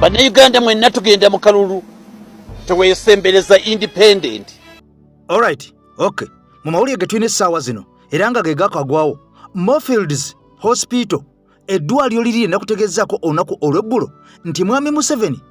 Bannayuganda mwenna tugenda mu kalulu, teweesembereza independent. Alright, okay. Mu mawulire ge tulina essaawa zino era nga ge gakagwawo, Mofields Hospital, eddwaliro liri lye nakutegeezaako olunaku olw'eggulo nti Mwami Museveni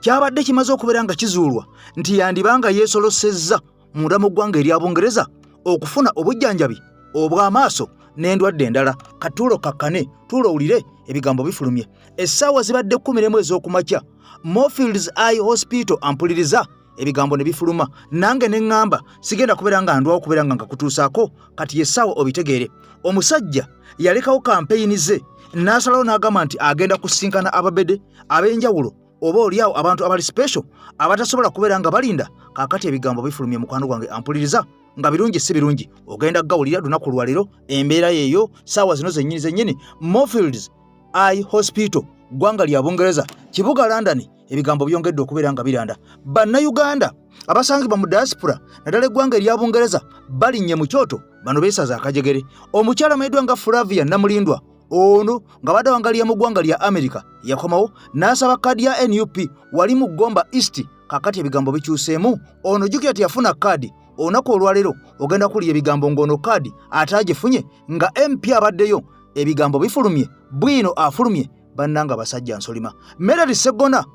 kyabadde kimaze okubeera nga kizuulwa nti yandiba nga yeesolosezza munda mu ggwanga erya Bungereza okufuna obujjanjabi obw'amaaso n'endwadde endala. Katuulo kakkane, tuulo owulire ebigambo bifulumye. Essaawa zibadde 11 ez'okumakya, Mofields Eye Hospital, ampuliriza, ebigambo ne bifuluma, nange ne ŋŋamba sigenda kubeera nga ndwawo kubeera nga nkakutuusaako. Kati yessaawa obitegeere, omusajja yalekawo kampeyini ze n'asalawo n'agamba nti agenda kusinkana ababede ab'enjawulo, oba oliawo abantu abali special abatasobola kubeera nga balinda. Kaakati ebigambo bifulumye, mukwano gwange ampuliriza, nga birungi si birungi, ogenda gawulira lunaku lwaleero. Embeera yeeyo saawa zino zennyini zennyini, Mofields Eye Hospital, ggwanga lya Bungereza, kibuga London. Ebigambo byongedde okubeera nga biranda. Bannayuganda abasangibwa mu diaspora, naddala eggwanga erya Bungereza, balinnye mu kyoto. Bano beesaza akajegere. Omukyala amanyiddwa nga Flavia Namulindwa, ono nga badde awangalira mu ggwanga lya America, yakomawo n'asaba kaadi ya NUP wali mu Gomba East. Kakati ebigambo bikyuseemu. Ono jjukira teyafuna kaadi. Olunaku olwaleero ogenda kuwulira ebigambo ng'ono kaadi ate agifunye nga MP abaddeyo. Ebigambo bifulumye, bwino afulumye. Bannanga basajja nsolima. Medard Seggona,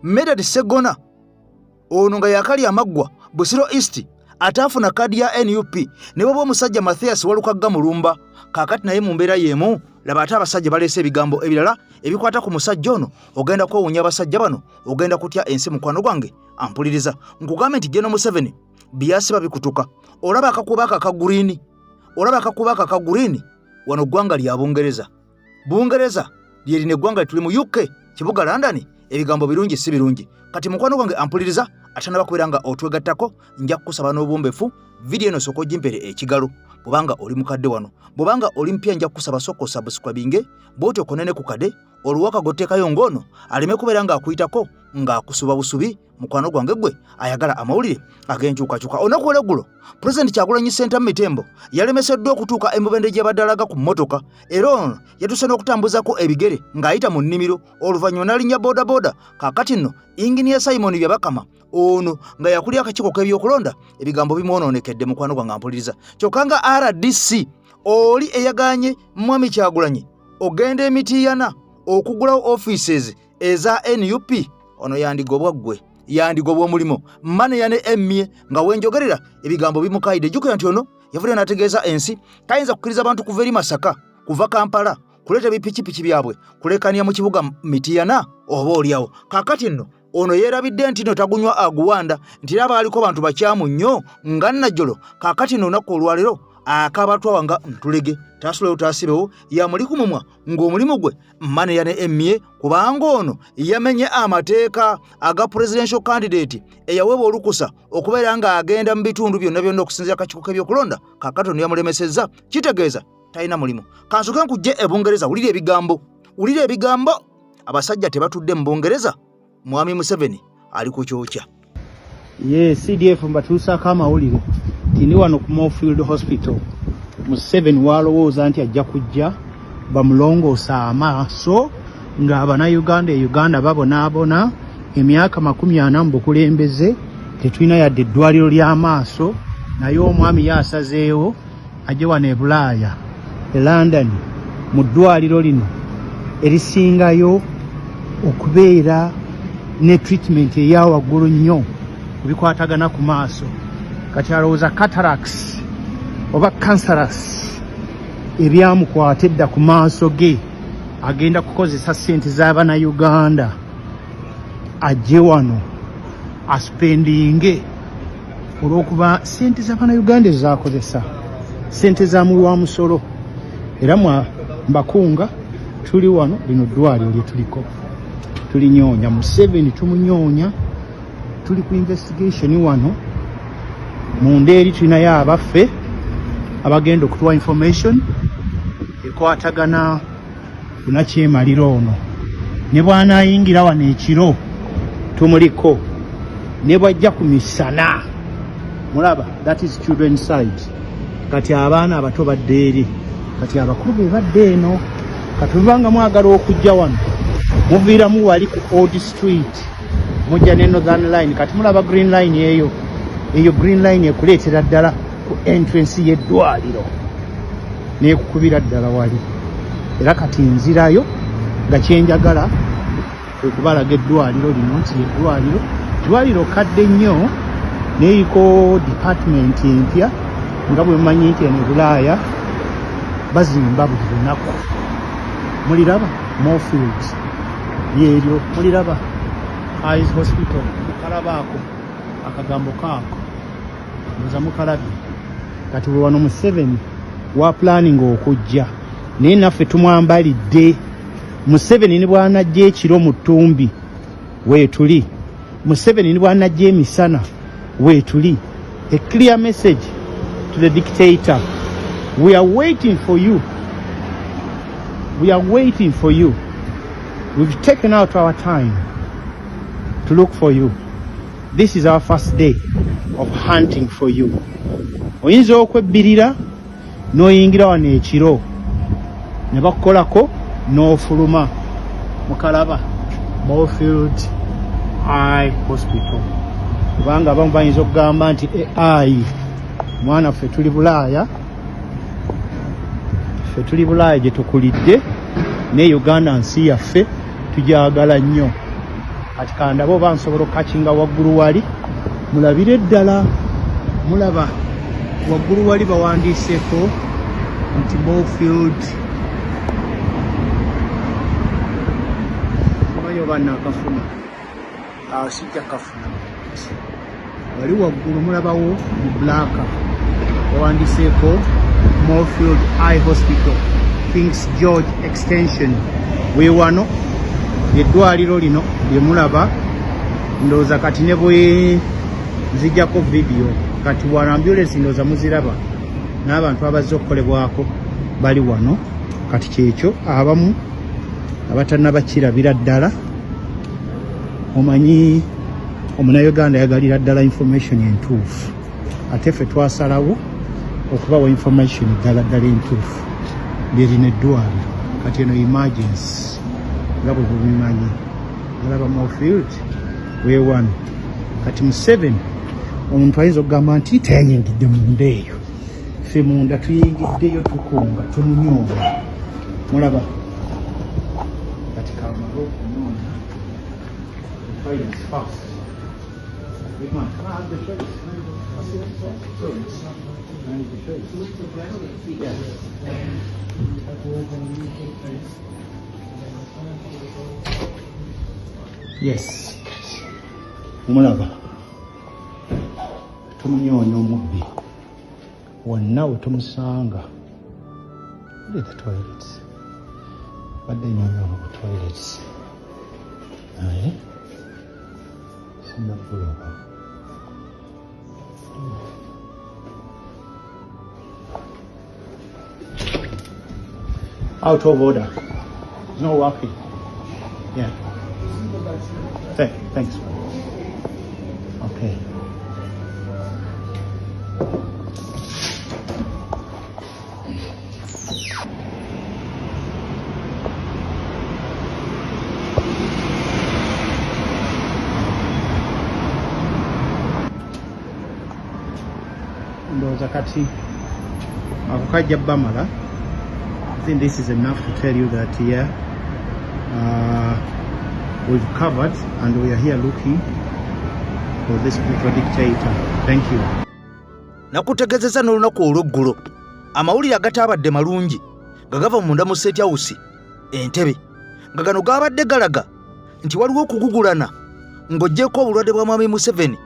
Medard Seggona ono nga yakali amaggwa Busiro East, ate afuna kaadi ya NUP, ne bweba omusajja Mathias Walukagga Mulumba, kaakati naye mu mbeera y'emu. Laba ate abasajja baleese ebigambo ebirala ebikwata ku musajja ono. Ogenda kwewuunya abasajja bano, ogenda kutya ensi. Mukwano gwange ampuliriza, nkugambe nti Geno Museveni byasiba bikutuka. Olaba akakuba ako aka green, olaba akakuba ako aka green wano, ggwanga lya Bungereza. Bungereza lyerino eggwanga tuli mu UK, kibuga London. Ebigambo birungi si birungi. Kati mukwano gwange ampuliriza atanaba kubeera nga otwegattako, nja kukusaba n'obumbefu vidiyo eno sooka ogimpere ekigalo bwobanga oli mukadde wano. Bwobanga oli mpya, nja kukusaba sooka osubscribinge, bw'otyo okonene ku kade oluwaka goteekayo ng'ono aleme kubeera ng'akuyitako ng'akusuba busubi. Mukwano gwange gwe ayagala amawulire ag'enkyukakyuka, olunaku olweggulo Pulezidenti Kyagulanyi Ssentamu Mitembo yalemeseddwa okutuuka emubende gye badalaga ku mmotoka, era ono yatuuse n'okutambuzako ebigere ng'ayita mu nnimiro, oluvannyuma n'alinnya boodabooda. Kaakati nno Inginiya Simon Byabakama, ono nga yakulira akakiiko k'ebyokulonda, ebigambo bimwonoonekedde. Mukwano gwange ampuliriza, kyokka nga RDC oli eyaganye Mwami Kyagulanyi ogenda emitiyana okugulawo offices eza NUP, ono yandigobwa, ggwe yandigobwa omulimu maneya ne emmye. Nga wenjogerera ebigambo bimukayidde. Jjukira nti ono yavuddeyo n'ategeeza ensi tayinza kukkiriza bantu kuva eri Masaka, kuva Kampala, kuleeta ebipikipiki byabwe kulekania mu kibuga Mitiyana oba oliawo. Kaakati nno ono yeerabidde nti no tagunywa aguwanda, nti era baaliko bantu bakyamu nnyo nga Najjolo. Kaakati nno olunaku olwaleero akabatwawa nga ntulege taasulewo taasibewo yamuli ku mumwa ng'omulimu gwe maneya ne emmye, kubanga ono yamenye amateeka aga presidential candidate eyaweebwa olukusa okubeera ng'agenda mu bitundu byonna byonna okusinziira akakiiko k'ebyokulonda. Kaakati ono yamulemesezza, kitegeeza talina mulimu. Kansoke nkujje e Bungereza, wulira ebigambo, wulira ebigambo. Abasajja tebatudde mu Bungereza, Mwami Museveni ali ku kyokya. Ye CDF, mbatuusaako amawulire nti ndi wano ku Mofield Hospital. Museveni walowooza nti ajja kujja bamulongoosa amaaso ng'Abannayuganda e Uganda babonaabona emyaka 40 mu bukulembeze, tetulina yadde eddwaliro ly'amaaso. Naye omwami ye asazeewo ajje wano e Bulaaya, e London, mu ddwaliro lino erisingayo okubeera ne treatment eya waggulu nnyo ku bikwatagana ku maaso. Kati alowooza cataracts oba cancerous ebyamukwata edda ku maaso ge, agenda kukozesa ssente z'Abannayuganda ajje wano aspendinge, olw'okuba ssente z'Abannayuganda ezakozesa ssente za muwi wa musolo. Era mwa mbakunga, tuli wano, lino ddwaliro lye tuliko, tulinyoonya Museveni, tumunyoonya. Tuli ku investigation wano munda eri, tulinayo abaffe abagenda okutuwa information ekwatagana kunakyemalira ono. Ne bw'anaayingira wano ekiro tumuliko, ne bw'ajja ku misana. Mulaba, that is children side. Kati abaana abato badde eri, kati abakulu be badde eno. Kati bwe nga mwagala okujja wano, Muviiramu wali ku Old Street, mujja ne Northern Line. Kati mulaba Green Line eyo, eyo Green Line ekuleetera ddala ku entrance y'eddwaliro n'ekukubira ddala wali. Era kati nzirayo nga kyenjagala kwe kubalaga eddwaliro lino nti eddwaliro ddwaliro kadde nnyo neriko department empya, nga bwe mumanyi nti eno e Bulaaya bazimba buli lunaku. Muliraba Moorfields lyeryo, muliraba Eyes Hospital, mukalabaako akagambo kaako nza mukalabye. Kati we wano Museveni wa planning okujja, naye naffe tumwambalidde. Museveni ne bw'anajja ekiro mu ttumbi weetuli, Museveni ne bw'anajja emisana weetuli. A clear message to the dictator: we are waiting for you, we are waiting for you. We've taken out our time to look for you. This is our first day of hunting for you. Oyinza okwebbirira n'oyingira wano ekiro ne bakukolako n'ofuluma. Mukalaba Moorfield Eye Hospital, kubanga abamu bayinza okugamba nti AI mwana, ffe tuli Bulaaya, ffe tuli Bulaaya gye tukulidde, ne Uganda nsi yaffe, tugyagala nnyo. Kati kandaba oba nsobola okukakinga waggulu wali mulabire ddala. Mulaba waggulu wali bawandiiseko nti Moorfield, simanyi oba naakafuna, sijja kafuna. Wali waggulu mulabawo mu black bawandiseeko Moorfield Eye Hospital, Kings George Extension. Weewano eddwaliro lino lye mulaba. Ndowooza kati ne bwe nzijjako vidiyo kati wano ambulance ndowooza muziraba n'abantu abazze okukolebwako bali wano. Kati kyekyo abamu abatannaba kirabira ddala. Omanyi omunnayuganda ayagalira ddala information entuufu, ate ffe twasalawo okubawa information ddala ddala entuufu. Lyerino eddwaliro. Kati eno emergency nga bwe bubimanyi, olaba Moorfield weewano. Kati Museveni omuntu ayinza okugamba nti teyayingidde munda eyo, ffe munda tuyingiddeyo, tukunga, tumunyoonya. Mulaba kati kamale okunoonya the toilets first. Big man, can I have the choice? I need the choice. Yeah. Yes. Omulaba tumunyoonya omubbi wonna we tumusanga. Look at the toilets. Badde nyoonya ono ku toilets naye sinnabulaba. Out of order. It's not working. Yeah. Thanks. Okay. Ndowooza kati ako kajja bamala. I think this is enough to tell you that, yeah, we've covered and we are here looking for this brutal dictator. Thank you. Nakutegezeza n'olunaku olw'eggulo amawulire agataabadde malungi nga gava munda mu State House Entebe, nga gano gaabadde galaga nti waliwo okugugulana ng'oggyeko obulwadde bwa Mwami Museveni,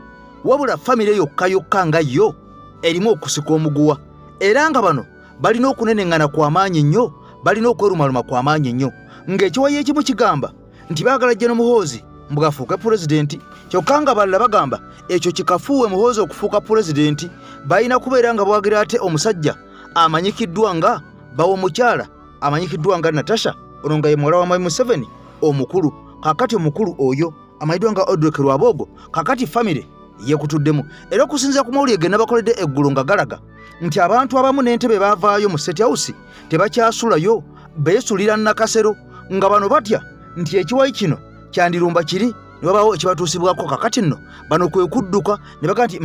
wabula famire yokka yokka nga yo erimu okusika omuguwa, era nga bano balina okuneneŋŋana kwa maanyi nnyo, balina okwerumaluma kwa maanyi nnyo, ng'ekiwayi ekimu kigamba nti baagala General Muhoozi mbu afuuke pulezidenti, kyokka nga balala bagamba ekyo kikafuuwe. Muhoozi okufuuka pulezidenti balina kubeera nga bwagira ate omusajja amanyikiddwa nga bawa omukyala amanyikiddwa nga Natasha, ono nga ye muwala wa Mwami Museveni omukulu. Kakati omukulu oyo amanyiddwa nga Odrek Rwabwogo. Kakati famire yekutuddemu, era okusinziira ku mawulire ge nabakoledde eggulo nga galaga nti abantu abamu n'entebe baavaayo mu State House, tebakyasulayo, beesulira Nakasero, nga bano batya nti ekiwayi kino kyandirumba kiri ne wabaawo ekibatuusibwako. Kakati nno bano kwe kudduka ne bagamba nti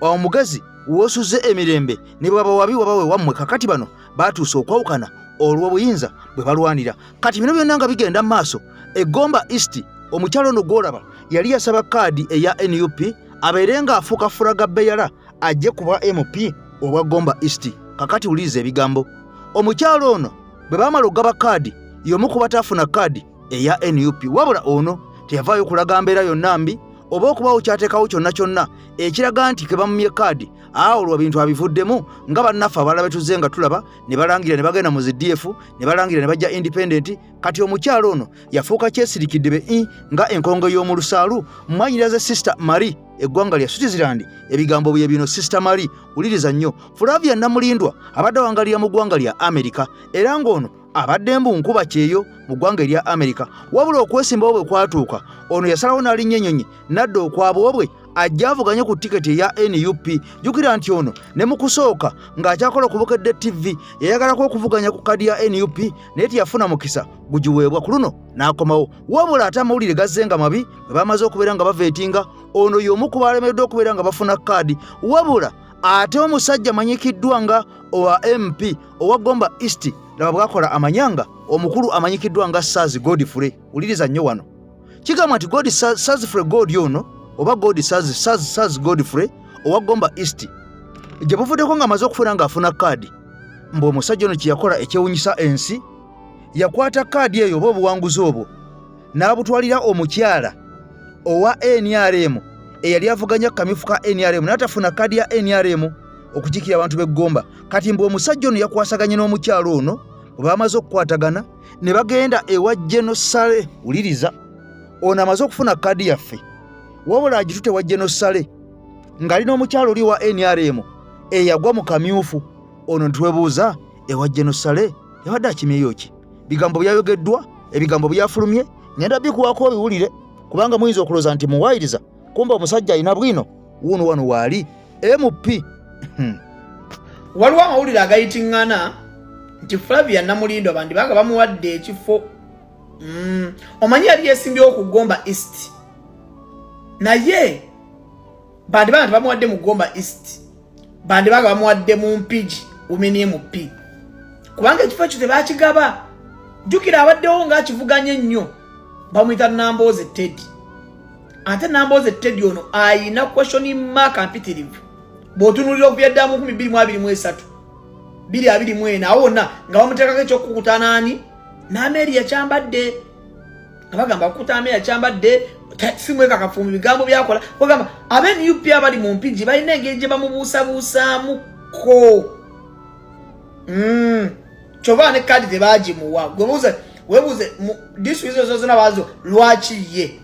omugezi woosuze emirembe ne bwaba wabi waba we wammwe. Kakati bano baatuuse okwawukana olw'obuyinza bwe balwanira. Kati bino byonna nga bigenda mu maaso, Egomba East omukyalo ono gw'olaba yali yasaba kaadi eya NUP abeere ng'afuuka fulaga beyala ajje kuba MP obwa Gomba East. Kakati wuliriza ebigambo. Omukyalo ono bwe baamala okugaba kaadi, y'omu ku bataafuna kaadi eya NUP, wabula ono teyavaayo kulaga mbeera yonna mbi oba okubaawo kyateekawo kyonna kyonna ekiraga nti ke bamumye kaadi awo olwo bintu abivuddemu, nga bannaffe abalala betuzze nga tulaba ne balangira ne bagenda mu zi DF, ne balangira ne bajja independent. Kati omukyalo ono yafuuka kyesirikidde be i nga enkonge y'omu lusaalu. Mwanyiraze Sister Marie, eggwanga lya Switzerland. Ebigambo bye bino, Sister Marie, wuliriza nnyo. Flavia Namulindwa abadde awangalira mu ggwanga lya Amerika, era ng'ono abadde mbu nkuba kyeyo mu ggwanga erya Amerika, wabula okwesimbawo bwe kwatuuka, ono yasalawo n'alinnya ennyonyi n'adda okwabwobwe ajja avuganye ku tiketi eya NUP. Jjukira nti ono ne mu kusooka ng'akyakola ku Bukedde TV yayagalako okuvuganya ku kadi ya NUP, naye teyafuna mukisa gugiweebwa, ku luno n'akomawo. Wabula ate amawulire gazze nga mabi bwe bamaze okubeera nga baveetinga, ono y'omu ku balemereddwa okubeera nga bafuna kaadi. Wabula ate omusajja amanyikiddwa nga owa MP owa Gomba East, laba bwakola amanyanga, omukulu amanyikiddwa nga Saz Godfrey. Wuliriza nnyo wano, kigambwa nti God Sazfrey God ono oba God Saz Saz Saz Godfrey owa Gomba East, gye buvuddeko ng'amaze okufuna ng'afuna kaadi, mbu omusajja ono kye yakola ekyewunyisa ensi, yakwata kaadi eyo oba obuwanguzi obwo n'abutwalira omukyala owa NRM eyali avuganya kamyufu ka NRM n'atafuna kaadi ya NRM okukiikirira abantu b'eggomba. Kati mbu omusajja ono yakwasaganye n'omukyala ono, bwe bamaze okukwatagana ne bagenda ewa Geno Sale. Wuliriza, ono amaze okufuna kaadi yaffe, wabula agitute wa Geno Sale ng'ali n'omukyala oli wa NRM eyagwa mu kamyufu. Ono ntwebuuza, ewa Geno Sale yabadde akimyeyo ki? Bigambo byayogeddwa, ebigambo byafulumye, ngenda bikuwako obiwulire, kubanga muyinza okulowooza nti muwaayiriza, kumba omusajja alina bwino wuuno wano waali MP. Waliwo amawulire agayitiŋŋana nti Flavia Namulindwa bandibanga bamuwadde ekifo. Omanyi yali yesimbyewo ku Gomba East, naye bandibanga tebamuwadde mu Gomba East, bandibanga bamuwadde mu Mpigi Women MP, kubanga ekifo ekyo tebakigaba. Jjukira abaddewo ng'akivuganya ennyo bamuyita Nambooze Teddy, ate Nambooze Teddy ono ayina question mark mpitirivu bw'otunuulira okuva ddala mu 2023, 2024, awo wonna nga bamuteekako ekyokukukuta naani n'ameeri yakyambadde, nga bagamba kukuta ameeri yakyambadde simwekakafu mu bigambo byakola. Bagamba abe NUP abali mu Mpigi balina engeri gye bamubuusabuusaamuko. Kyova ne kaadi tebagimuwa. Gwebuuze webuuze district zo zonna baazo lwaki ye,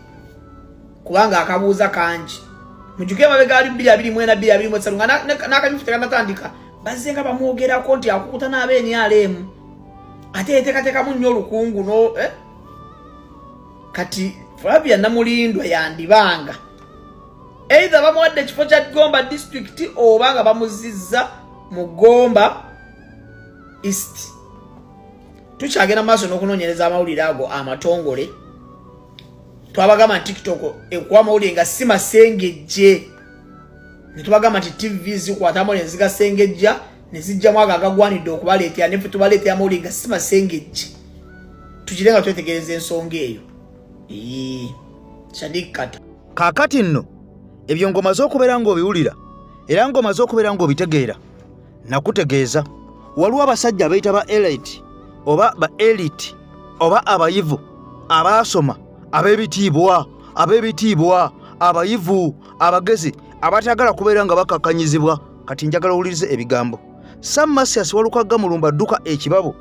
kubanga akabuuza kangi. Mujjuke emabega ali 2024, 2023, nga n'akamyufu tekanatandika, bazze nga bamwogerako nti akukuta n'abe NRM, ate yeteekateekamu nnyo olukungu no eh? Kati Flavia Namulindwa yandibanga either bamuwadde ekifo kya Gomba District oba nga bamuzizza mu Gomba East. Tukyagenda maaso n'okunoonyereza amawulire ago amatongole. Twabagamba nti TikTok ekuwa amawulire nga si masengejje, ne tubagamba nti TV zikwata amawulire nezigasengejja ne zijjamu ago agagwanidde okubaleetera, nefe tubaleetera amawulire nga si masengejje. Tugire nga twetegereza ensonga eyo. Shadik Kata. Kaakati nno ebyo ng'omaze okubeera ng'obiwulira era ng'omaze okubeera ng'obitegeera, nakutegeeza waliwo abasajja abayita ba elite oba ba elite oba abayivu abaasoma, ab'ebitiibwa, ab'ebitiibwa, abayivu abagezi abatagala kubeera nga bakakkanyizibwa. Kati njagala owulirize ebigambo Sam Masias Walukagga Mulumba dduka ekibabo,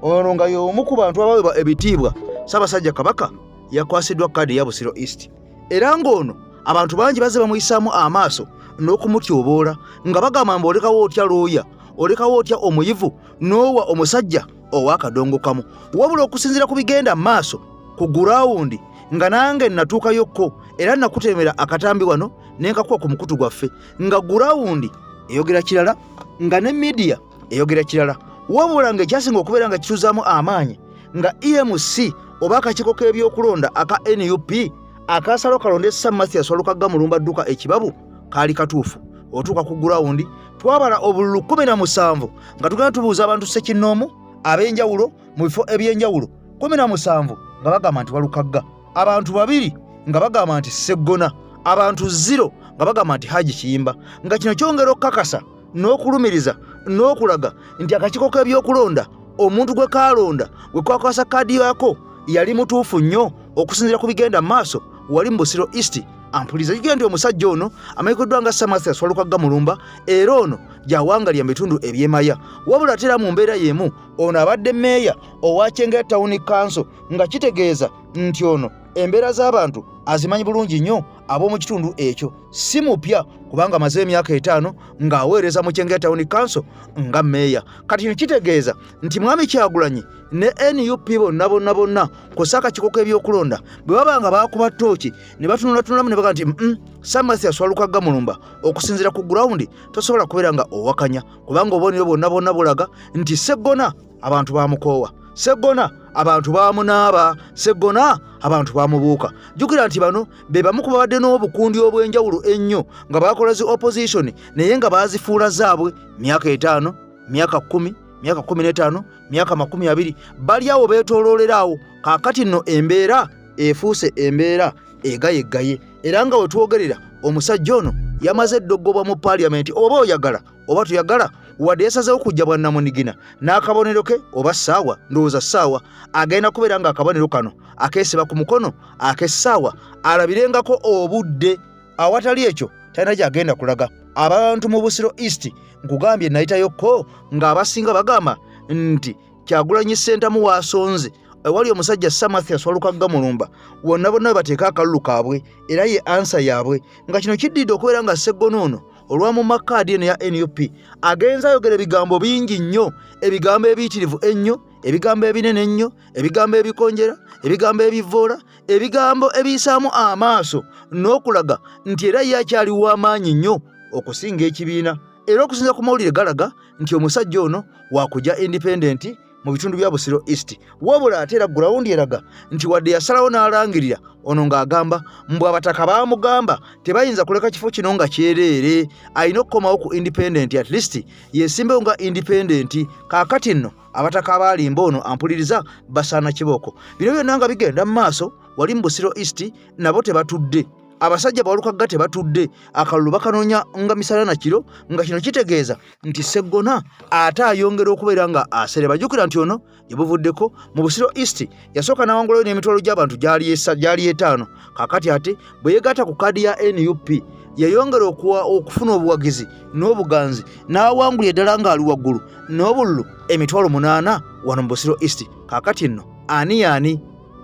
ono nga y'omu ku bantu abaweebwa ebitiibwa Ssaabasajja Kabaka, yakwasiddwa kaadi ya Busiro East, era ng'ono abantu bangi bazze bamuyisaamu amaaso n'okumutyoboola nga bagamba mbu olekawo otya looya, olekawo otya omuyivu n'owa omusajja ow'akadongo kamu. Wabula okusinziira ku bigenda mu maaso ku gurawundi, nga nange natuukayokko era nakutemera akatambi wano ne nkakuwa ku mukutu gwaffe, nga gurawundi eyogera kirala, nga ne midiya eyogera kirala, wabula ng'ekyasinga okubeera nga kituzaamu amaanyi nga EMC Oba akakiiko k'ebyokulonda aka NUP akasalo kalonde Sam Mathias Walukagga Mulumba dduka ekibabu kaali katuufu. Otuuka ku gurawundi twabala obululu 17 nga tugenda tubuuza abantu ssekinnoomu ab'enjawulo mu bifo eby'enjawulo 17 nga bagamba nti Walukagga, abantu 2 nga bagamba nti Sseggona, abantu 0 nga bagamba nti Haji Kiyimba. Nga kino kyongera okukakasa n'okulumiriza n'okulaga nti akakiiko k'ebyokulonda omuntu gwe kaalonda gwe kwakwasa kaadi yako yali mutuufu nnyo okusinziira ku bigenda mu maaso wali mu Busiro East. Ampuliza kigenda nti omusajja ono amanyikiddwa nga Sam Mathias Walukagga Mulumba era ono gy'awangalira mu bitundu eby'Emaya. Wabula ate era mu mbeera y'emu ono abadde mmeeya owa Kyengera Town Council, nga kitegeeza nti ono embeera z'abantu azimanyi bulungi nnyo ab'omu kitundu ekyo. Si mupya kubanga amaze emyaka 5 ng'aweereza mu Kyengera Town Council nga mmeeya. Kati kino kitegeeza nti Mwami Kyagulanyi ne NUP bonna bonna bonna kw'ossa akakiiko k'ebyokulonda bwe baba nga baakuba ttooki ne batunulatunulamu ne bagamba nti Sam Mathias Walukagga Mulumba okusinziira ku gurawundi tosobola kubeera nga owakanya, kubanga obubonero bwonna bwonna bulaga nti Sseggona abantu baamukoowa, Sseggona abantu baamunaaba, Sseggona abantu baamubuuka. Jjukira nti bano be bamu ku babadde n'obukundi obw'enjawulo ennyo nga baakola zi opposition naye nga baazifuula zaabwe myaka 5, myaka 10, myaka 15, myaka 20, bali awo beetooloolera awo. Kaakati nno embeera efuuse embeera egayeggaye, era nga we twogerera omusajja ono yamaze eddogobwa mu paaliyamenti, oba oyagala oba toyagala, wadde yasazeewo kujja bwannamunigina n'akabonero ke oba ssaawa, ndowooza ssaawa agenda kubeera ng'akabonero kano akeesiba ku mukono ak'essaawa alabirengako obudde. Awatali ekyo talina gy'agenda kulaga. Abantu mu Busiro East nkugambye nayitayokko ng'abasinga bagamba nti Kyagulanyi Ssentamu waasonze ewali omusajja Sam Mathias Walukagga Mulumba wonna bonna we bateeka akalulu kaabwe era ye ansa yaabwe, nga kino kiddiridde okubeera nga Sseggona ono olwamumma kaadi eno ya NUP agenze ayogera ebigambo bingi nnyo, ebigambo ebiyitirivu ennyo, ebigambo ebinene ennyo, ebigambo ebikonjera, ebigambo ebivvoola, ebigambo ebiyisaamu amaaso n'okulaga nti era ye akyali w'amaanyi nnyo okusinga ekibiina. Era okusinziira ku mawulire galaga nti omusajja ono waakujja independent mu bitundu bya Busiro East. Wabula ate era gurawundi eraga nti wadde yasalawo n'alangirira ono ng'agamba mbu abataka baamugamba tebayinza kuleka kifo kino nga kyereere, alina okukomawo ku independent, at least yeesimbewo nga independent. Kaakati nno abataka abaalimba ono ampuliriza basaana kibooko. Bino byonna nga bigenda mu maaso wali mu Busiro East nabo tebatudde, abasajja Walukagga tebatudde, akalulu bakanoonya nga misana na kiro, nga kino kitegeeza nti Sseggona ate ayongera okubeera nga asereba. Jjukira nti ono gye buvuddeko mu Busiro East yasooka n'awangulayo n'emitwalo gy'abantu gyali 5. Kaakati ate bwe yeegatta ku kaadi ya NUP yayongera okufuna obuwagizi n'obuganzi n'awangulira ddala ng'ali waggulu n'obululu emitwalo 8 wano mu Busiro East. Kaakati nno ani yaani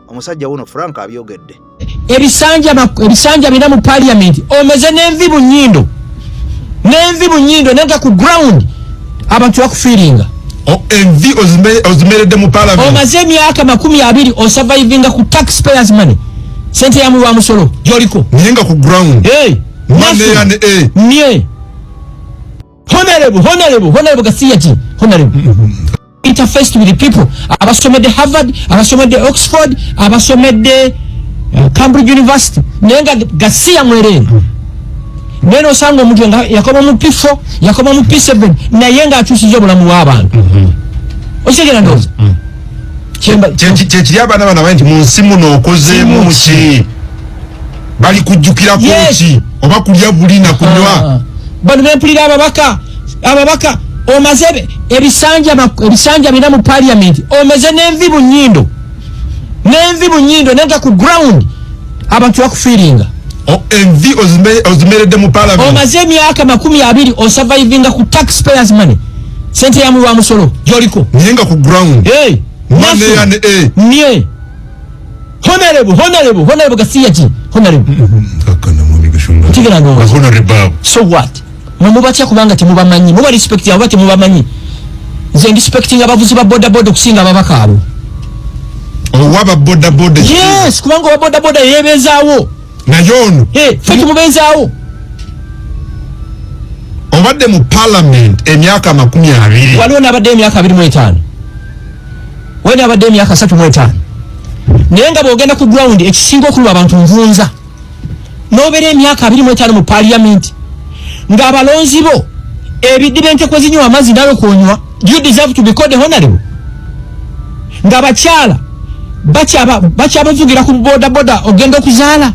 omusajja wuno Frank abyogedde. Ebisanja bina mu parliament omeze n'envi bunyindo, n'envi bunyindo naye nga ku ground abantu bakufiiringa. Envi ozimeredde mu parliament. Omaze emyaka 20 osurvivinga ku taxpayers money, sente ya muwa musolo gy'oliko naye nga ku ground. Hey, nothing. Nye. Honorable, honorable, honorable Gasiya ki? Honorable. Interface with the people. Abasomedde Harvard, abasomedde Oxford, abasomedde Cambridge University. Naye nga Gasiya mwereere. Naye n'osanga omuntu nga yakoma mu P4, yakoma mu P7, naye ng'akyusiza obulamu bw'abantu. Okitegeera ndowooza? Kyekiri abaana bano abaye nti mu nsi muno okozeemu ki? Bali kujjukirako ki? Oba kulya buli na kunywa? Bano bempulira ababaka, ababaka omaze ebisanja bina mu parliament, omeze n'envi bunyindo, n'envi bunyindo, naye nga ku ground abantu bakufiiringa. Envi ozimeredde mu parliament. Omaze emyaka 20 osurvivinga ku taxpayers money, sente ya muwa musolo gy'oliko naye nga ku ground. Hey, nothing. Nye. Honorable, honorable, honorable Gasiya ki? Honorable. Ntegera ndowooza. Honorable. So what? Mwe mubatya kubanga temubamanyi. Muba respect abo temubamanyi. Nze respecting abavuzi ba boda boda okusinga ababaka abo. Owa boda boda. Yes, kubanga owa boda boda yeebezaawo. Naye ono. Hey, ffe tumubeezaawo. Obadde mu parliament emyaka 20. Waliwo n'abadde emyaka 25. Waliwo n'abadde emyaka 35. Naye nga bw'ogenda ku ground, ekisinga okuluma abantu nvunza. N'obeera emyaka 25 mu parliament ng'abalonzi bo ebidiba entekwe zinywa amazzi nawe kwonywa, you deserve to be called honorable? Ng'abakyala bakyabavugira ku boda boda ogenda okuzaala,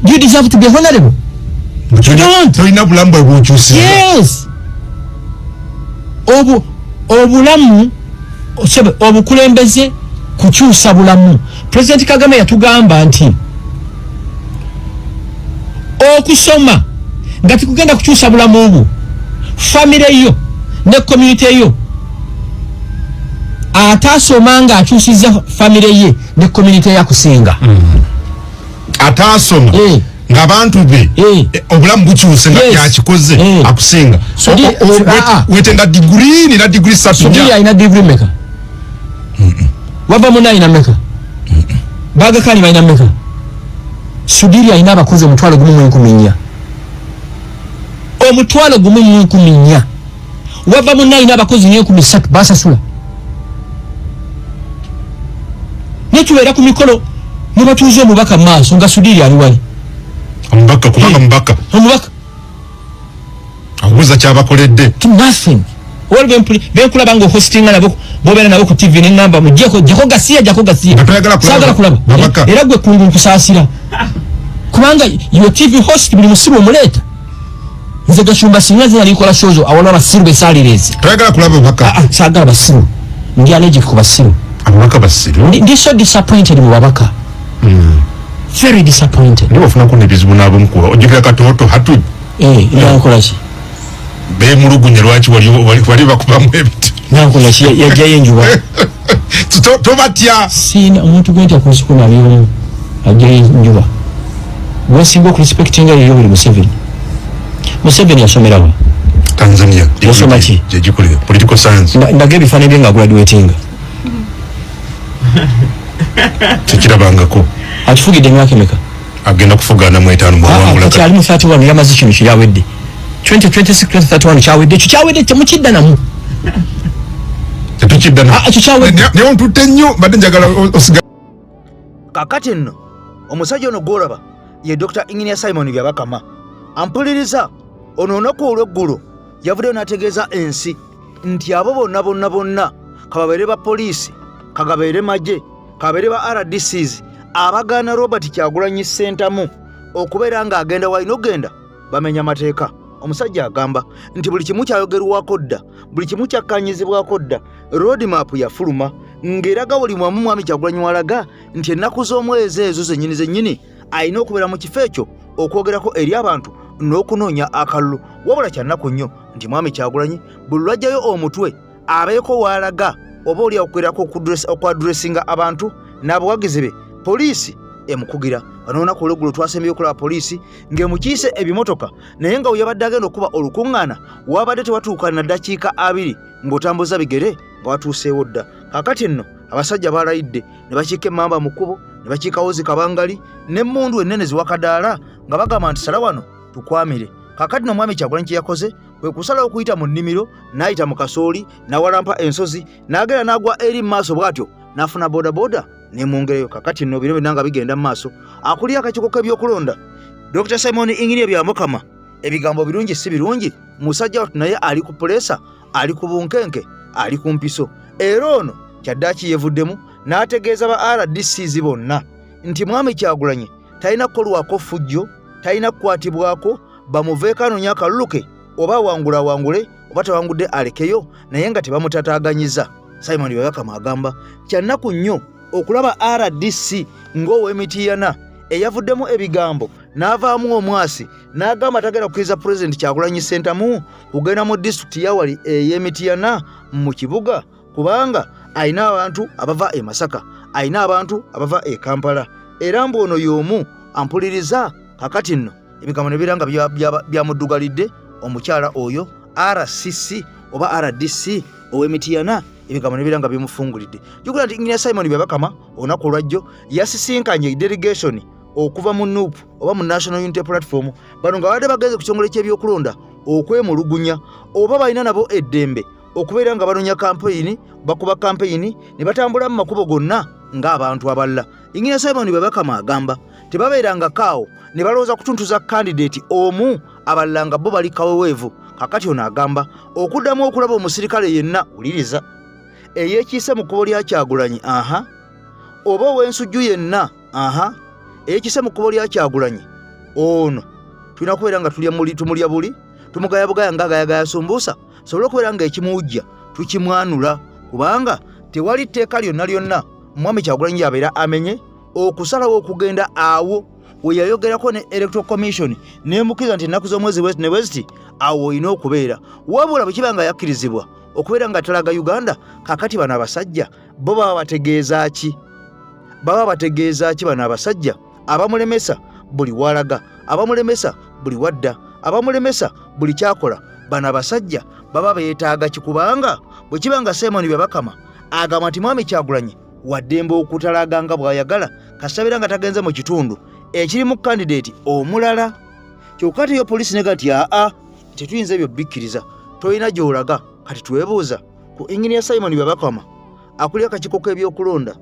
you deserve to be honorable? You don't. Tolina bulamu bwe bukyusiza. Yes, obu obulamu sebe, obukulembeze kukyusa bulamu. President Kagame yatugamba nti okusoma nga tikugenda kukyusa bulamu bwo, famire yo ne community yo, ate asoma nga akyusiza famire ye ne community yakusinga. Ataasoma ng'abantu be obulamu bukyuse nga yakikoze akusinga. Wetenga diguri, nina diguri 3. Sudiri alina diguri meka? Wava muna alina meka? Bagakani balina meka? Sudiri alina abakozi 14,000, 14,000. Wava muna alina abakozi 3,000 basasula. Naye tubeera ku mikolo ne batuuza omubaka mu maaso nga Sudiri ali wali. Omubaka, kubanga mubaka. Omubaka. Akubuuza kyabakoledde. Nothing. Waliwo benkulaba nga ohostinga nabo, bobeera nabo ku TV, neŋŋamba mujjeko, jjako gasiya, jjako gasiya. Nga toyagala kulaba. Saagala kulaba. Babaka. Era gwe kungu nkusaasira kubanga yo TV host buli musiru omuleeta. Nze Gashumba singa nze nali nkola shows awaliwo abasiru besaalira ezi. Toyagala kulaba babaka. Ah, ah, saagala basiru, ndi allergic ku basiru. Ababaka basiru. Ndi so disappointed mu babaka, very disappointed. Ndi bafunako nebizibu n'abomukuba, ojjukira Katooto hatu. Eh, nankola ki? Bemulugunya lwaki wali bakubamu ebiti. Nankola ki? Yajjayo enjuba. Tobatya. Siina omuntu gwentya ku nsi kuno ali omu ajjayo enjuba, gwensinga okurespectinga yeyo buli Museveni. Museveni yasomerawa? Tanzania. Yasoma ki? Gyegikolera political science. Ndaga ebifaananyi bye nga graduatinga. Tekirabangako. Akifugidde emyaka emeka? Agenda kufuga 45 bwawangula. Kati ali mu 31, yamaze kino kiryawedde 2026, 2031 kyawedde, ekyo kyawedde, temukidda namu. Tetukidda. Ah, ekyo kyawedde. Naye ontutte nnyo, mbadde njagala osiga. Kakati nno omusajja ono gwolaba ye Dr Engineer Simon Byabakama ampuliriza. Ono olunaku olw'eggulo yavuddeyo n'ategeeza ensi nti abo bonna bonna bonna, kababeere ba poliisi, kagabeere magye, kababeere ba RDCs, abagaana Robert Kyagulanyi Ssentamu okubeera ng'agenda walina okugenda, bamenya mateeka. Omusajja agamba nti buli kimu kyayogerwako dda, buli kimu kyakkanyizibwako dda, roadmap yafuluma ng'eraga buli mwamu mwami Kyagulanyi walaga nti ennaku z'omwezi ezo zennyini zennyini alina okubeera mu kifo ekyo okwogerako eri abantu n'okunoonya akalulu. Wabula kyannaku nnyo nti mwami Kyagulanyi buli lwajjayo omutwe abeeko waalaga oba oli okwerako okwadressinga abantu n'abawagizi be, poliisi emukugira. Bano olunaku olweggulo twasembyeyo okulaba poliisi ng'emukiise ebimotoka, naye nga we yabadde agenda okuba olukuŋŋaana wabadde tewatuuka na ddakiika 20 ng'otambuza bigere nga watuuseewo dda. Kaakati nno abasajja balayidde ne bakiika emmamba mu kkubo, ne bakiikawo zikabangali n'emmundu ennene ziwakadaala nga bagamba nti sala wano tukwamire. Kaakati no mwami Kyagulanyi kye yakoze kwe kusalawo okuyita mu nnimiro, n'ayita mu kasooli, n'awalampa ensozi, n'agenda n'agwa eri mu maaso bw'atyo n'afuna bodaboda nemwongereyo. Kakati nno bino byonna nga bigenda mu maaso, akulira akakiiko k'ebyokulonda Dr Simon Engineer Byamukama, ebigambo birungi si birungi, musajja wattu naye ali ku puleesa, ali ku bunkenke, ali ku mpiso. Era ono kyaddaaki yevuddemu n'ategeeza ba RDCs bonna nti mwami Kyagulanyi talina kukolwako ffujjo, talina kukwatibwako, bamuveeko anoonya akalulu ke, oba awangula awangule, oba tawangudde alekeyo, naye nga tebamutataganyiza. Simon Byabakama agamba kyannaku nnyo okulaba RDC ng'ow'emitiyana eyavuddemu ebigambo n'avaamu omwasi n'agamba tagenda kukkiriza Pulezidenti Kyagulanyi Ssentamu kugenda mu disitulikiti yawali ey'emitiyana mu kibuga, kubanga alina abantu abava e Masaka, alina abantu abava e Kampala, era mbu ono y'omu ampuliriza. Kakati nno ebigambo ne bibeera nga byamuddugalidde omukyala oyo RCC oba RDC ow'emitiyana, ebigambo ne bibeera nga bimufungulidde. Jjukira nti Engineer Simon Byabakama olunaku olwajjo yasisinkanye delegation okuva mu NUP oba mu National Unity Platform. Bano nga babadde bagenze ku kitongole ky'ebyokulonda okwemulugunya oba balina nabo eddembe okubeera nga banoonya kampeyini, bakuba kampeyini ne batambula mu makubo gonna. ng'abantu abalala. Ingina Simon Byabakama agamba tebabeerangako awo ne balowooza kutuntuza kandidate omu, abalala nga bo bali kaweweevu. Kakati ono agamba okuddamu okulaba omusirikale yenna, wuliriza, eyeekiise mu kkubo lya Kyagulanyi, aha, oba ow'ensujju yenna, aha, eyeekiise mu kkubo lya Kyagulanyi, ono tulina kubeera nga tulya muli, tumulya buli, tumugaya bugaya ng'agayagaya sumbuusa, sobole okubeera nga ekimuwujja tukimwanula, kubanga tewali tteeka lyonna lyonna Mwami Kyagulanyi yabeera amenye okusalawo okugenda awo we yayogerako ne Electoral Commission n'emukkiriza nti ennaku z'omwezi bwezi ne bweziti awo olina okubeera. Wabula bwe kiba nga yakkirizibwa okubeera nga talaga Uganda, kakati bano abasajja bo baba bategeeza ki? Baba bategeeza ki bano abasajja abamulemesa buli walaga, abamulemesa buli wadda, abamulemesa buli kyakola? Bano abasajja baba beetaaga ki? Kubanga bwe kiba nga Simon Byabakama agamba nti Mwami Kyagulanyi waddembe okutalaga nga bw'ayagala kasabira nga tagenze mu kitundu ekirimu kandideeti omulala, kyokka ate yo poliisi nega nti aa tetuyinza ebyo bikkiriza, tolina gy'olaga. Kati twebuuza ku Engineer Simon Byabakama akulira akakiiko k'ebyokulonda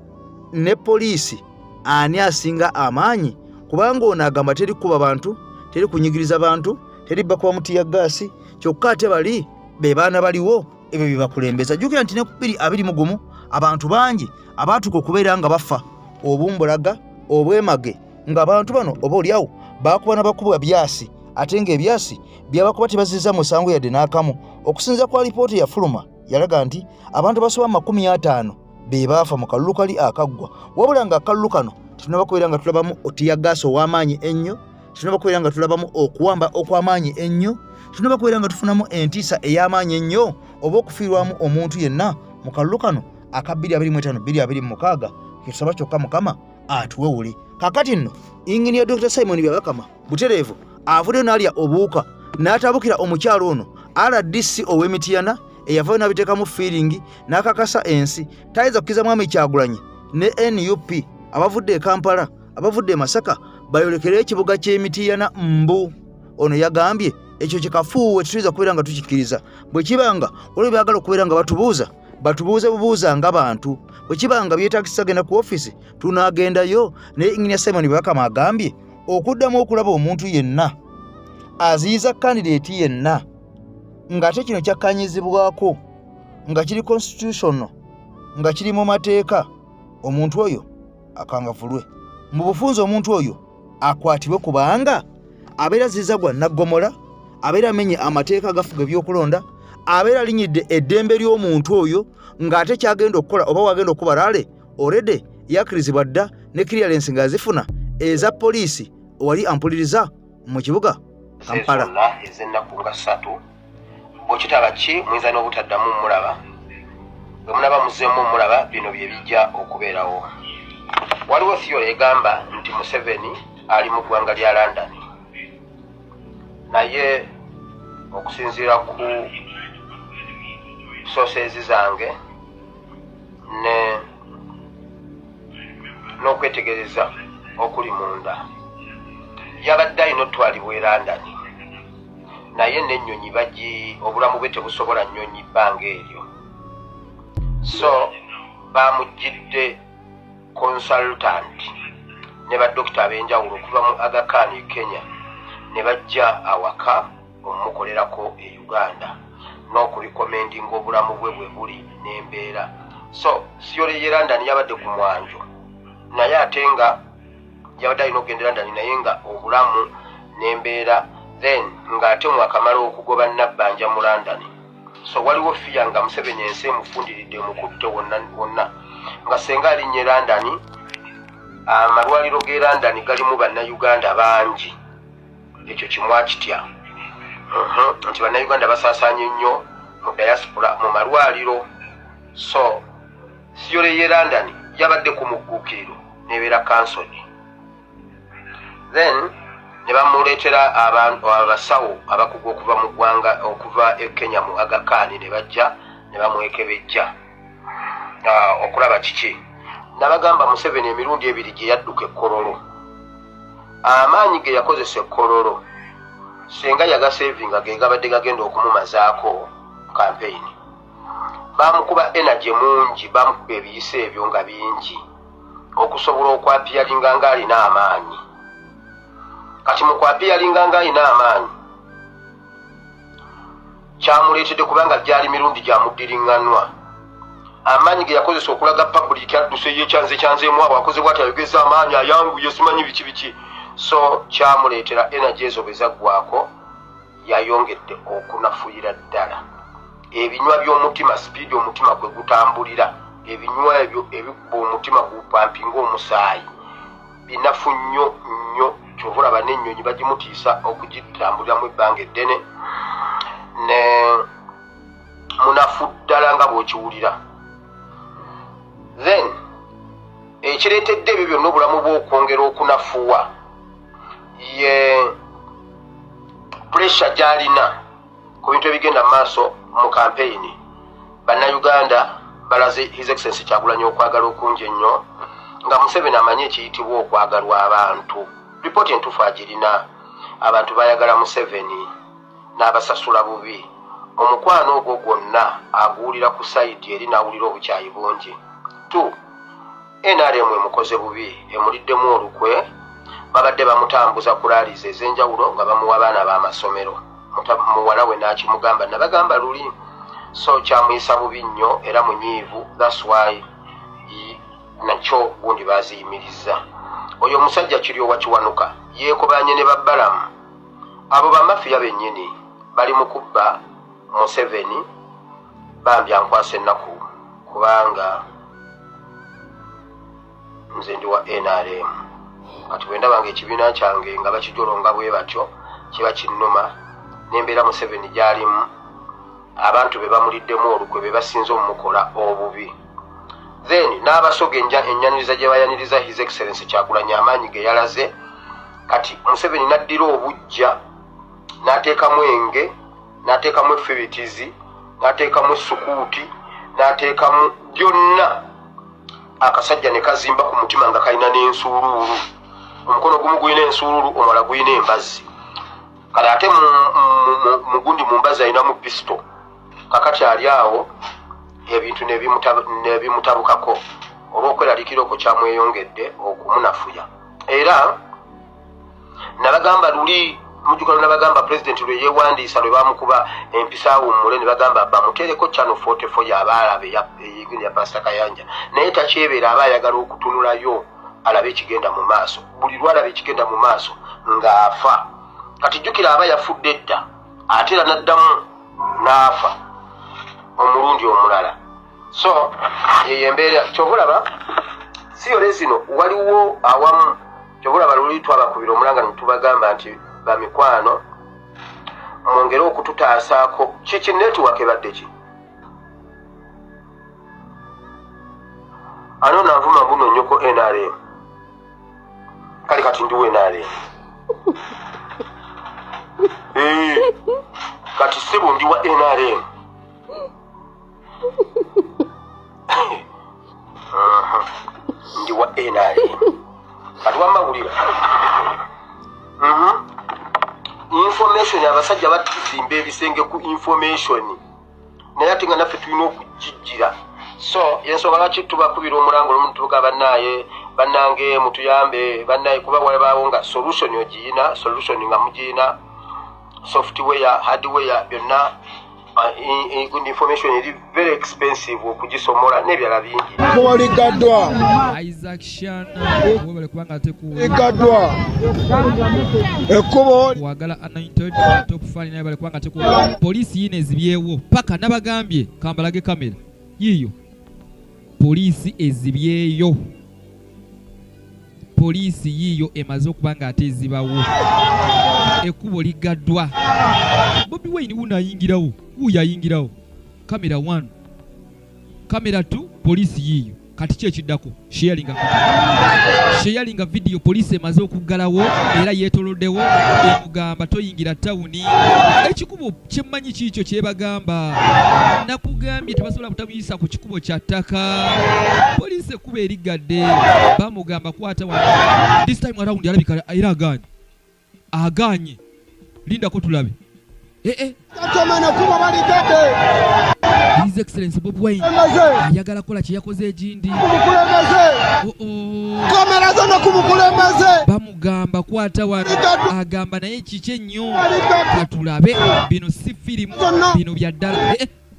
ne poliisi ani asinga amaanyi, kubanga ono agamba teri kukuba bantu, teri kunyigiriza bantu, teri bakuba mutiya gaasi, kyokka ate bali be baana baliwo ebyo bye bakulembeza. Jjukira nti ne ku 2021 abantu bangi abaatuuka okubeera nga bafa obumbulaga obwemage, ng'abantu bano oba oliawo baakuba na bakubwa byasi, ate ng'ebyasi byabakuba tebazizza musango yadde n'akamu. Okusinziira ku alipoota eyafuluma yalaga nti abantu basoba 50 be baafa mu kalulu kali akaggwa, wabula nga akalulu kano tetunaba kubeera nga tulabamu otiyagaasi ow'amaanyi ennyo, tetunaba kubeera nga tulabamu okuwamba okw'amaanyi ennyo, tetunaba kubeera nga tufunamu entiisa ey'amaanyi ennyo oba okufiirwamu omuntu yenna mu kalulu kano aka 2025 2026. Ketusaba kyokka Mukama atuwewule. Kakati nno Inginiya Dr. Simon Byabakama butereevu avuddeyo n'alya obuwuka n'atabukira omukyalo ono RDC ow'Emitiyana eyavayo n'abiteekamu fiiringi n'akakasa ensi tayinza kukkiriza Mwami Kyagulanyi ne NUP abavudde e Kampala, abavudde e Masaka bayolekere ekibuga ky'Emitiyana. Mbu ono yagambye ekyo kikafuuwe, tetuyinza kubeera nga tukikkiriza. Bwe kiba nga waliwo byagala okubeera nga batubuuza, batubuuze bubuuza nga bantu. Bwe kiba nga byetaagisa genda ku ofiisi tunaagendayo. Naye Engineer Simon Byabakama agambye okuddamu okulaba omuntu yenna aziyiza kandideeti yenna ng'ate kino kyakkanyizibwako nga kiri constitutional, nga kiri mu mateeka, omuntu oyo akangavulwe mu bufunze, omuntu oyo akwatibwe, kubanga abeera aziyiza gwa naggomola, abeera amenye amateeka agafuga ebyokulonda, abeera alinyidde eddembe ly'omuntu oyo ng'ate kyagenda okukola oba wagenda okuba rally already yakkirizibwa dda ne clearance ng'azifuna eza poliisi. Wali ampuliriza mu kibuga Kampala zonna ez'ennaku nga 3, bwekitaba ki muyinza n'obutaddamu mulaba. Bwe munaba muzeemu omulaba, bino bye bijja okubeerawo. Waliwo theory egamba nti Museveni ali mu ggwanga lya London, naye okusinziira ku sources zange ne n'okwetegereza okuli munda, yabadde alina otwalibwa e London, naye n'ennyonyi bagi obulamu bwe tebusobola nnyonyi bbanga eryo, so bamugidde consultant ne badokita ab'enjawulo okuva mu Aga Khan e Kenya ne bajja awaka omumukolerako e Uganda n'okurecommendinga obulamu bwe bwe buli n'embeera. So theory ye London yabadde ku mwanjo, naye ate nga yabadde alina okugenda e London, naye nga obulamu n'embeera, then ng'ate mwakamala okugoba Nabbanja mu London, so waliwo fear nga Museveni ensi emufundiridde, emukutte wonna wonna, nga senga alinnya e London, amalwaliro g'e London galimu Bannayuganda bangi. Ekyo kimwakitya nti Bannayuganda basaasaanye nnyo mu diaspora mu malwaliro. So theory ye London yabadde ku mugguukiriro nebeera cancelled, then ne bamuleetera abasawo abakugu okuva mu ggwanga, okuva e Kenya mu Aga Khan, ne bajja ne bamwekebejja okulaba kiki. Nabagamba Museveni emirundi ebiri gye yadduka ekkololo, amaanyi ge yakozesa ekkololo senga yagasevinga ge gabadde gagenda okumumazaako kampeyini. Bamukuba energy mungi, bamukuba ebiyiso ebyo nga bingi. okusobola okwapiyalinga ng'alina amaanyi. Kati mu kwapiyalinga ng'alina amaanyi kyamuleetedde kubanga gyali mirundi gyamuddiriŋŋanwa. Amaanyi ge yakozesa okulaga public adduse yekyanze kyanzeemu awo akoze bwati ayogeza amaanyi ayanguye simanyi biki biki, so kyamuleetera energy ezo bwe zaggwako yayongedde okunafuyira ddala. Ebinywa by'omutima, sipiidi omutima kwe gutambulira, ebinywa ebyo ebikuba omutima gupampinga omusaayi binafu nnyo nnyo, kyova olaba n'ennyonyi bagimutiisa okugitambuliramu ebbanga eddene, ne munafu ddala nga bw'okiwulira. Then ekireetedde ebyo byonna obulamu bw'okwongera okunafuwa ye pressure gy'alina ku bintu ebigenda mu maaso mu kampeyini. Bannayuganda balaze His Excellency Kyagulanyi okwagala okungi ennyo, nga Museveni amanyi ekiyitibwa okwagalwa abantu. Ripooti entuufu agirina, abantu bayagala Museveni n'abasasula bubi. Omukwano ogwo gwonna aguwulira ku sayidi eri n'awulira obukyayi bungi. 2 NRM emukoze bubi, emuliddemu olukwe. Babadde bamutambuza ku rallies ez'enjawulo nga bamuwa abaana b'amasomero, muwala we n'akimugamba, nabagamba luli, so kyamuyisa bubi nnyo era munyiivu. That's why nakyo gundi baziyimiriza. Oyo omusajja Kiryowa Kiwanuka yeekobanye ne babbalamu abo bamafiya bennyini bali mu kubba Museveni. Bambi ankwasa ennaku kubanga nze ndi wa NRM. Kati bwe ndaba nga ekibiina kyange nga bakijolonga bwe batyo kiba kinnuma. N'embeera Museveni gy'alimu, abantu be bamuliddemu olukwe be basinze omumukola obubi. Then n'abasoga ennyaniriza gye bayaniriza His Excellency Kyagulanyi, amaanyi ge yalaze. Kati Museveni n'addira obujja n'ateekamu enge, n'ateekamu effibitizi, n'ateekamu essukuuti, n'ateekamu byonna, akasajja ne kazimba ku mutima nga kalina n'ensuuluulu. Omukono gumu gulina ensuuluulu, omulala gulina embazzi. Kale ate mugundi mu mbazzi alinamu pisito. Kakati ali awo ebintu nebimutabukako olw'okweraliikira okwo kyamweyongedde okumunafuya. Era nabagamba luli, mujjukalo nabagamba pulezidenti lwe yeewandiisa lwe bamukuba empisa awummule, ne bagamba bamuteereko Channel 44 yaba alabe ya Pasita Kayanja, naye takyebeera, aba ayagala okutunulayo alabe ekigenda mu maaso. Buli lwalaba ekigenda mu maaso ng'afa. Kati jjukira aba yafudde edda, ate era n'addamu n'afa omulundi omulala. So yeyo embeera. Kyova olaba siyole zino waliwo awamu, kyova olaba luli twabakubira omulanga ne tubagamba nti bamikwano mwongere okututaasaako. Kiki network ebadde ki? Ano nanvuma mbuno nnyoko NRM. Kale kati ndiwo NRM. Kati ssebo ndi wa NRM. Ndi wa NRM. Kati wamma wulira. Information, abasajja batuzimba ebisenge ku information, naye ate nga naffe tulina okugijjira. So ensonga lwaki tubakubira omulango olumu tubuga bannaaye, bannange mutuyambe bannaye, kuba walabaawo nga solution ogiyina, solution nga mugiyina, software, hardware, byonna, information eri very expensive okugisomola n'ebirala bingi. Kuwaligaddwa. Isaac Shana webale kubanga ate ku Ligaddwa ekkubo. Wagala anointed top fan naye bale kubanga ate ku poliisi yino ezibyewo paka nabagambye kambalage kamera yiyo. Poliisi ezibyeyo, poliisi yiiyo emaze okuba nga ate ezibawo, ekkubo ligaddwa. Bobi Wine wuno ayingirawo, wuuyo ayingirawo. Kamera 1, kamera 2, poliisi yiiyo. Kati ki ekiddako? Sharinga, sharinga video. Poliisi emaze okuggalawo era yeetoloddewo, emugamba toyingira tawuni. Ekikubo kyemmanyi kiikyo kyebagamba, nakugambye tebasobola butamuyisa ku kikubo kya ttaka. Poliisi ekkubo eriggadde, bamugamba kwata wano. This time around alabika era agaanye, agaanye. Lindako tulabe. Gentlemen, ekkubo baligadde. His Excellency Bobi Wine ayagala kola kye yakoze egindi. Kamera zonna ku mukulembeze. Bamugamba kwata wano, agamba naye kiki ennyo, katulabe bino si firimu, bino bya ddala.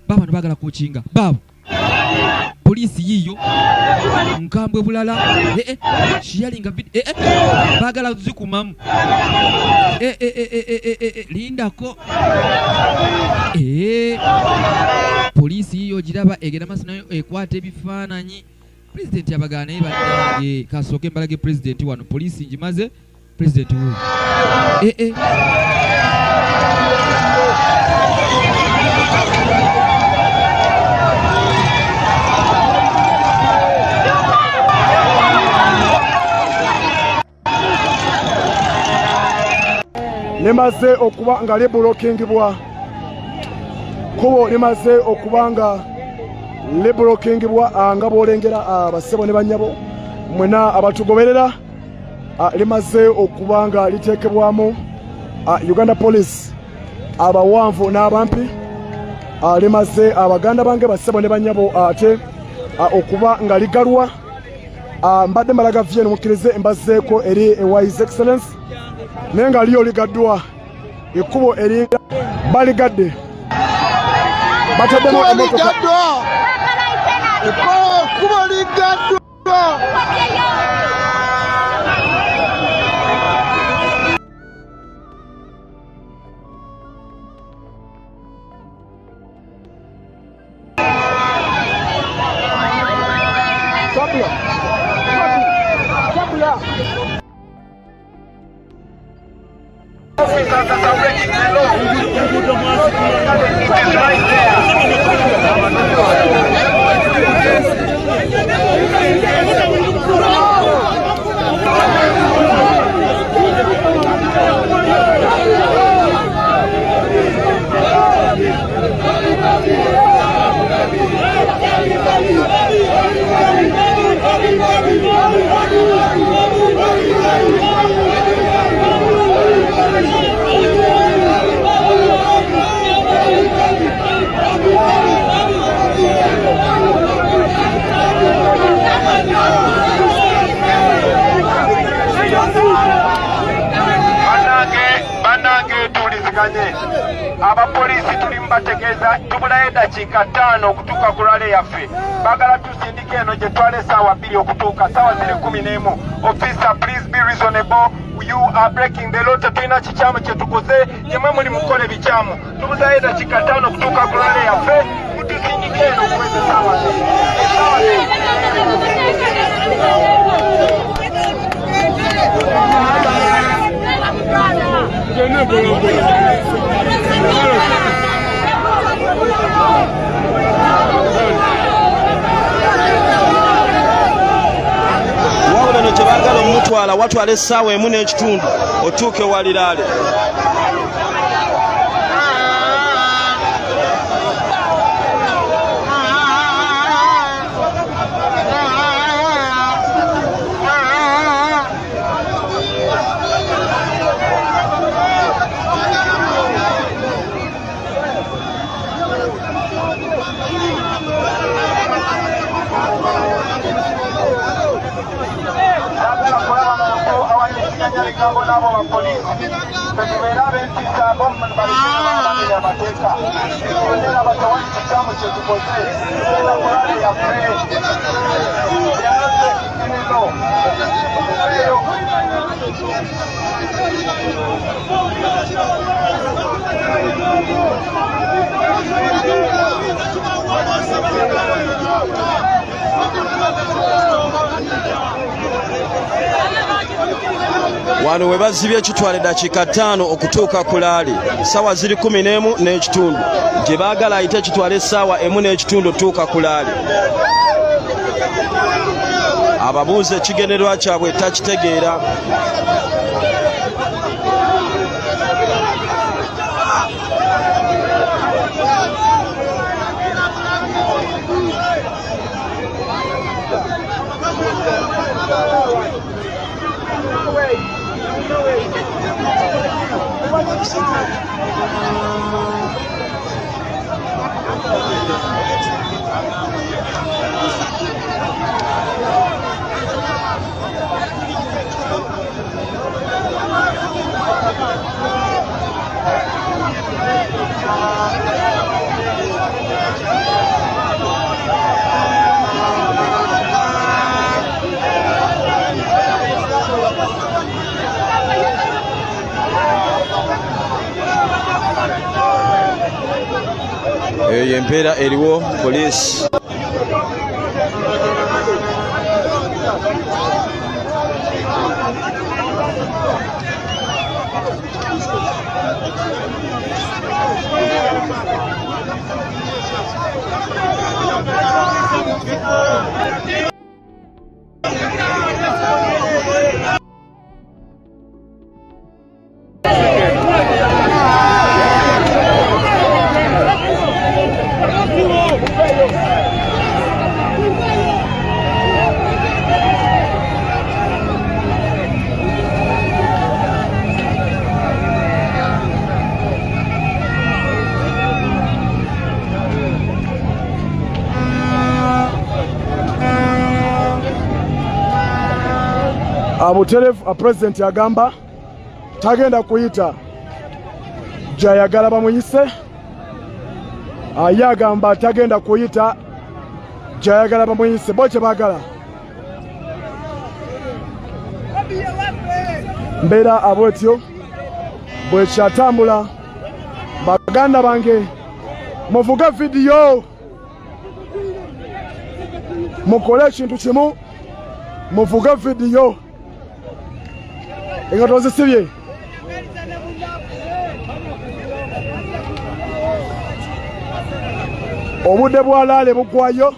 Baabano baagala kukinga baabo, poliisi yiiyo nkambwe bulala. Kiyalinga baagala zikumamu. Lindako. Poliisi yiiyo giraba egenda maaso nayo ekwata ebifaananyi. Pulezidenti abagaana naye bannange, kasooke mbalage pulezidenti wano. Poliisi ngimaze, pulezidenti wuuyo. Limaze okuba nga libulokingibwa, kkubo limaze okuba nga libulokingibwa nga bw'olengera abasebo ne bannyabo mwena abatugoberera, limaze okuba nga liteekebwamu Uganda Police abawanvu n'abampi. Limaze abaganda bange basebo ne bannyabo ate okuba nga ligalwa. Mbadde mbalaga vyeno, mukkirize mbazzeeko eri ewa His Excellence, naye nga liyo ligaddwa ekkubo eringa baligadde, bataddemu emmotoka. Ekkubo ligaddwa. Bannange tuwuliziganye, abapoliisi tuli mubategeeza tubulayo eddakiika 5 okutuuka ku rally yaffe. Baagala tusindika eno gye twala essaawa 2 okutuuka, ssaawa ziri 11. Officer, please be reasonable, you are breaking the law. Tetulina kikyamu kye tukoze, yemwe muli mukola ebikyamu. Tubuzayo eddakiika 5 okutuuka ku rally yaffe, mutusindika eno okuweza essaawa. Wabula eno gye baagala omutwala watwala essaawa 1 n'ekitundu otuuke waliraale. Ebigambo n'abo bapoliisi tetubeera ab'empisa balekere amateeka era batewali kikyamu kye tukoze. Tugenda ku rally yaffe. Wano we bazibye kitwala eddakiika 5 okutuuka ku laali. Ssaawa ziri 11 n'ekitundu gye baagala ayite kitwala essaawa 1 n'ekitundu otuuka ku laali. Ababuuza ekigendererwa kyabwe takitegeera. Eyo yempeera eriwo poliisi. Buterevu pulezidenti agamba tagenda kuyita gyayagala bamuyise. Ye agamba tagenda kuyita gyayagala bamuyise, bo kye baagala. Mbeera abwetyo bwekyatambula. Baganda bange, muvuge vidiyo, mukole ekintu kimu, muvuge vidiyo. Engato zisibye. Obudde bwa laale bugwayo.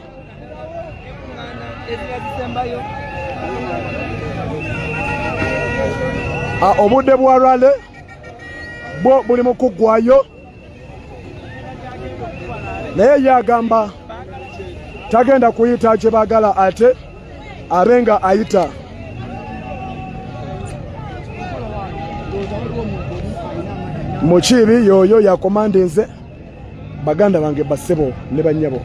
Obudde bwa rale bwo buli mu kuggwayo, naye ye agamba tagenda kuyita kye baagala ate abe nga ayita. Mukiibi yoyo yakomandinze. Baganda bange, bassebo ne bannyabo.